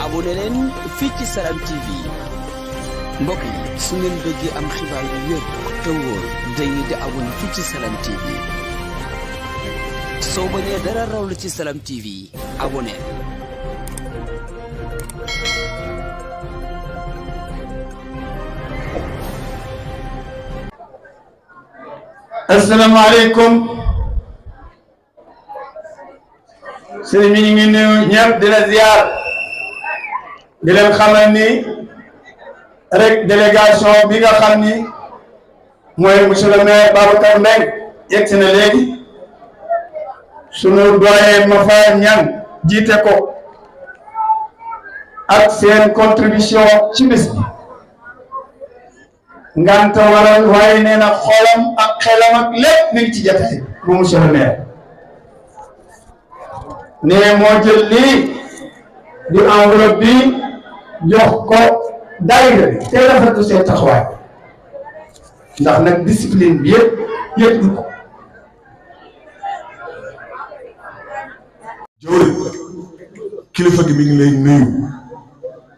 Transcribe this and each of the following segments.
abonné leen fii ci Salam TV mbokk yi su ngeen bëggee am xibaar yu wér te wóor dañuy di abonné fii ci Salam TV soo bañee dara raw la ci Salam TV abonné. asalaamaaleykum sëriñ bi ñu ngi nuyu ñëpp di la ziar di leen xamal ni rek délégation bi nga xam ni mooy monsieur le maire Babacar Mbengue yegg si na léegi sunu doyen Mafa Niang jiite ko ak seen contribution ci bis bi nganta waral waaye nee na xolam ak xelam ak lépp mi ngi ci jotaay bu monsieur le maire nee moo jël lii di enveloppe bi jox ko daayira bi te rafetlu seen taxawaay ndax nag discipline bi yëpp du ko jëwriñ kilifa gi mi ngi lay nuyu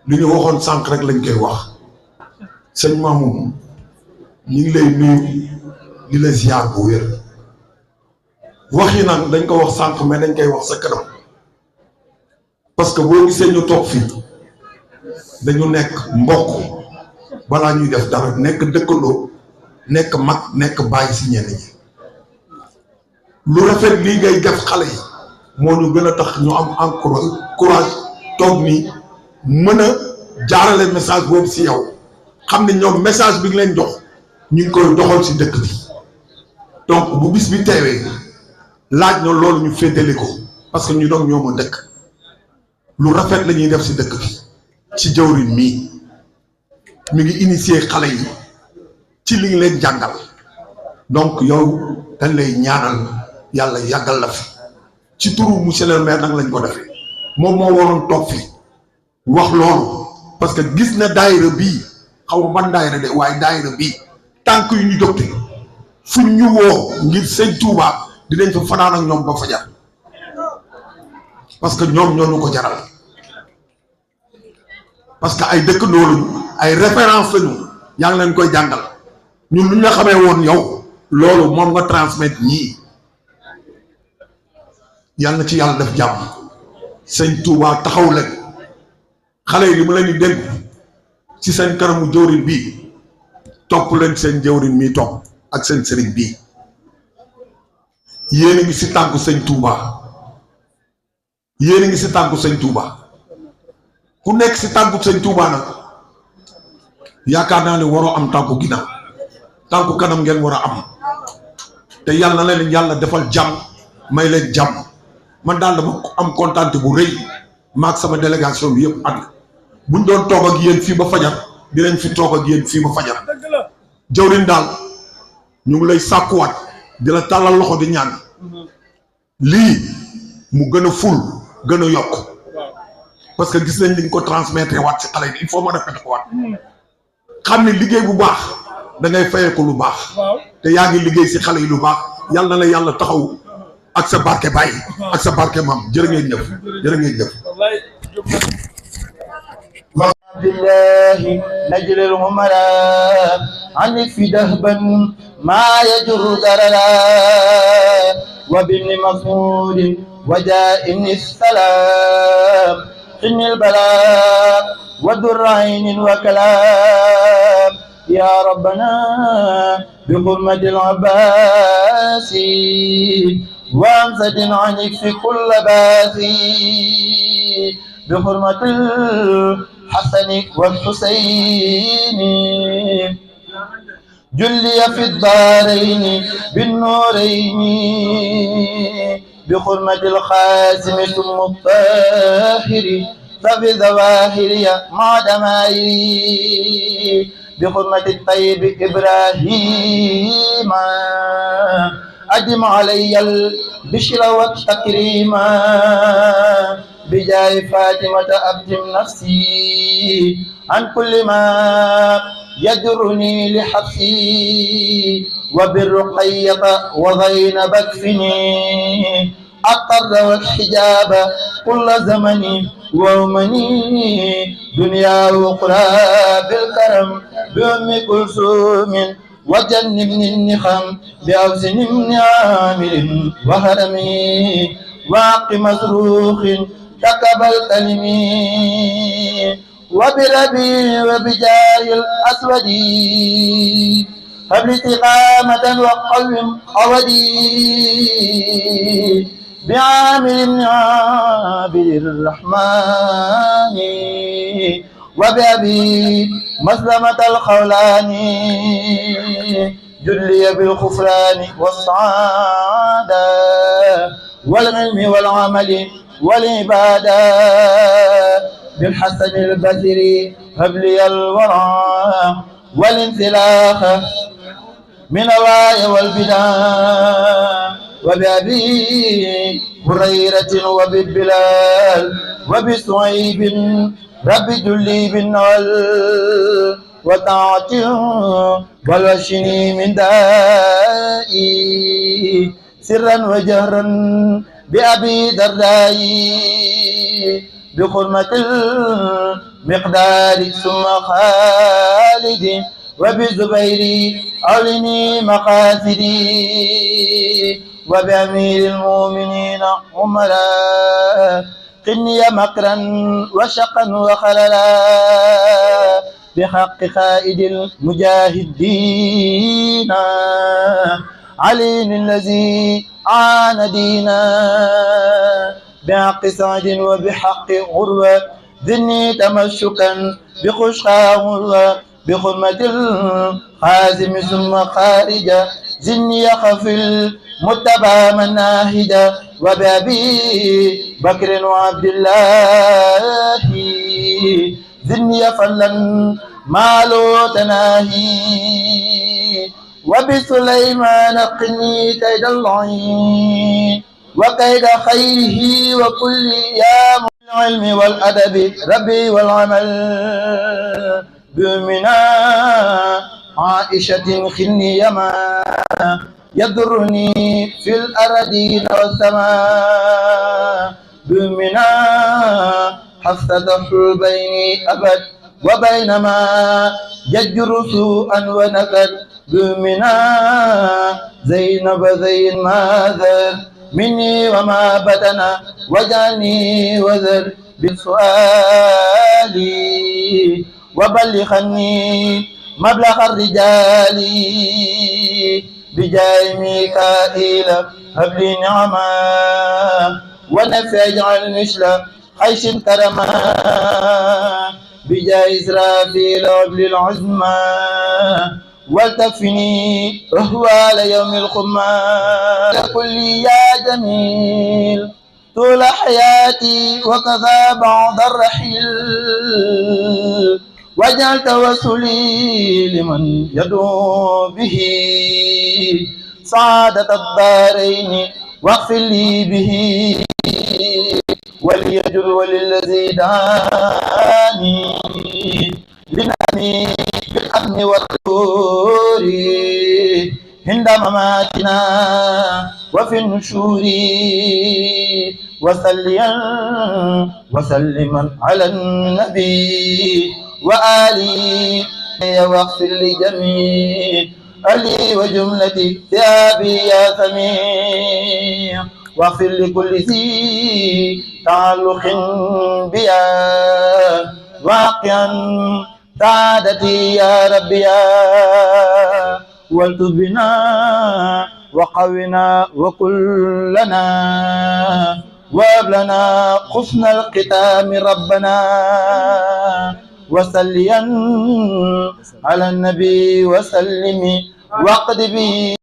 li ñu waxoon sànq rek lañ koy wax sëñ Mamoun ñu ngi lay nuyu di la ziar bu wér wax yi nag dañ ko wax sànq mais dañ koy wax sa kanam parce que boo gisee ñu toog fii dañu nekk mbokk balaa ñuy def dara nekk dëkkandoo nekk mag nekk bàyyi si ñenn ñi lu rafet lii ngay def xale yi moo ñu gën a tax ñu am encore courage toog nii mën a jaarale message boobu si yow xam ne ñoom message bi nga leen jox ñu ngi koy doxal si dëkk bi donc bu bis bi teewee laaj na loolu ñu féddali ko parce que ñu doon ñoo ma dëkk lu rafet la ñuy def si dëkk bi ci jawriñ mii mi ngi initier xale yi ci li ngi leen jàngal donc yow dañ lay ñaanal yàlla yàggal la fi ci turu monsieur le maire nag lañ ko defee moom moo waroon toog fi wax loolu parce que gis na daayira bii xaw ma ban daayira de waaye daayira bii tànk yu ñu jógte fu ñu woo ngir sëñ Touba dinañ fa fanaan ak ñoom ba fajar parce que ñoom ñoo ñu ko jaral parce que ay dëkkandoo lañu ay référence lañu yaa ngi leen koy jàngal ñun lu ñu la xamee woon yow loolu moom nga transmettre ñii yàlla na ci yàlla def jàmm sëñ Touba taxaw leen xale yi li mu leen di dégg ci seen kanamu jëwriñ bii topp leen seen jëwriñ mii topp ak seen sëriñ bii yéen a ngi si tànku sëñ Touba yéen a ngi si tànku sëñ Touba ku nekk si tànku sëñ Touba nag yaakaar naa ne waroo am tànku ginnaaw tànku kanam ngeen war a am te yàlla na leen yàlla defal jàmm may leen jàmm man daal dama am kontaante bu rëy maag sama délégation bi yëpp ànd buñ doon toog ak yéen fii ba fajar dinañ fi toog ak yéen fii ba fajar jawriñ daal ñu ngi lay sàkkuwaat di la tàllal loxo di ñaan lii mu gën a ful gën a yokk parce que gis nañ li nga ko transmettre waat si xale yi il faut ma répéter ko waat xam ne liggéey bu baax da ngay fayee ko lu baax te yaa ngi liggéey si xale yi lu baax yàlla na la yàlla taxaw ak sa barke baay ak sa barke maam jërë ngeen jëf jërë ngeen jëf بالله نجل الهملاء عنك في دهبا ما يجر درلا وبن مفعول وجاء السلام حن البلاء ودر عين وكلام يا ربنا بحرمة العباس وامسد عنك في كل باثي بحرمة الحسن والحسين جلي في الدارين بالنورين بحرمة الخاتم ثم الطاهر ففي ظواهري مع دمائري بحرمة الطيب إبراهيم أدم علي البشر والتكريم بجاه فاطمة أبدم نفسي عن كل ما يدرني لحفي وبالرقية وزينب اكفني الطر والحجاب كل زمن وأمني دنيا وأخرى بالكرم بأم كلثوم وجنبني النخم بأوزن بن عامر وهرمي واق مصروخ كتب الكلمين وبربي وبجاه الأسود هب استقامة وقوم أودي بعامل بن عابد الرحمن وبأبي مسلمة الخولاني جلي بالخفران والسعادة والعلم والعمل والعبادة بالحسن البصري هب لي الورع والانسلاخ من الوعي والبدع وبأبي هريرة وببلال وبسعيب رب جلي بالنعل وطاعة والوشني من دائي سرا وجهرا بأبي دردائي بخرمة المقدار ثم خالد وبزبير أولني مقاصدي وبأمير المؤمنين عمرا قني مكرا وشقا وخللا بحق خائد المجاهدين علي الذي عان دينا بحق سعد وبحق غروة ذني تمشكا بخشقا غروة بخرمة الخازم ثم خارجا زني يخف المتبع مناهجا وبأبي بكر وعبد الله زني فلا مالو تناهي وبسليمان قني كيد اللعين وكيد خيره وكل يا العلم والأدب ربي والعمل بأمنا عائشة خلني يما يضرني في الأرضين والسماء بأمنا حفظة البين أبد وبينما يجر سوءا ونكد بأمنا زينب زين ماذر مني وما بدنا وجعلني وذر بالسؤال وبلغني مبلغ الرجال بجاه ميكائيل هب لي نعما ونفع اجعل مثل خيش كرما بجاه إسرافيل هب لي العزمى والتفني رهوال يوم الخمى قل يا جميل طول حياتي وكذا بعض الرحيل واجعل توسلي لمن يدعو به سعادة الدارين واغفر لي به وليجر وللذي دعاني لنعني بالأمن والطور عند مماتنا وفي النشور وصليا وسلما على النبي وآله واغفر لجميع أهلي وجملة ثيابي يا سميع واغفر لكل ذي تعلق بيا واقعا سعادتي يا ربي يا والتف بنا وقونا وكلنا وهب لنا حسن الختام ربنا وصليا على النبي وسلم واقض به